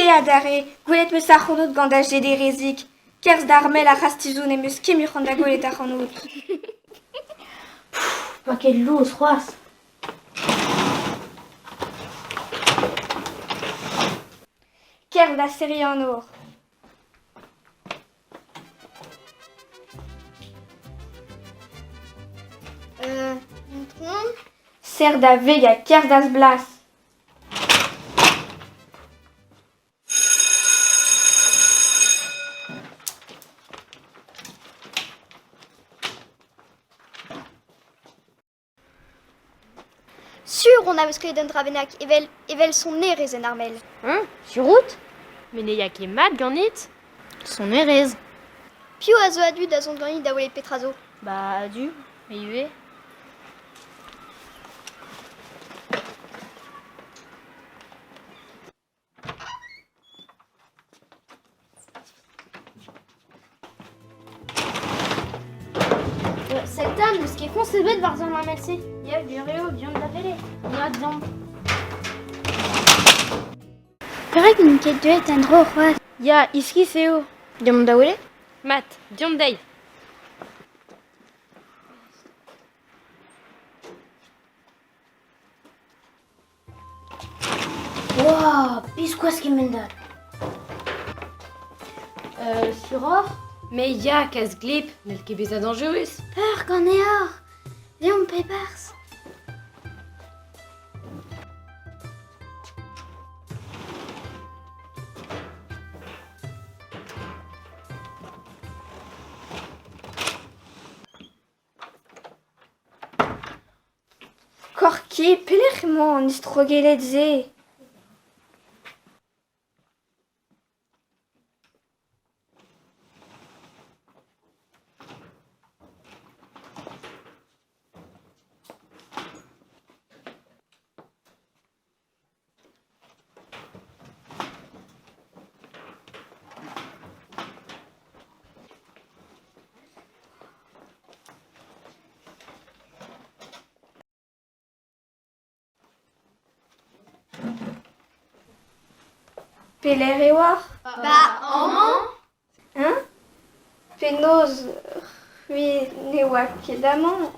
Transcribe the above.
Te adarre, gwelet 'meus ac'hanout gant da jederezig. Kerzh d'ar mell ar c'hastizoù n'em eus ket mui c'hoant da gwelet ac'hanout. Pa ket lous c'hoazh. Kerzh da serriñ an nor. Itron? Serr da veg ha kerzh d'az plas. Sur on am eus klevet un dra bennak evel evel sonerezh en armel. Hein Sur out? Met ne ya ket mat ganit? Sonerezh. Piv a zo a-du da zont ganit da welet petra zo? Ba a-du, me ivez. Seta n'eus ket foñs ebet war zorn an MLC. Ya, gwir eo, deomp da welet. Ya, deomp. Perak n'int ket deuet en-dro c'hoazh? Ya, iskis eo. Deomp da welet. Mat, deomp dezhi. Waouh, biskoazh kemend-all. Suroc'h? Me ya, kalz gleb, n'hell ket bezañ dañjerus. Peur ganeoc'h? Deomp e-barzh. Korki, pelec'h emañ an istrogelled-se? Pelec'h e oac'h? Ba amañ. Hein? Penaos c'hwi ne oa ket amañ?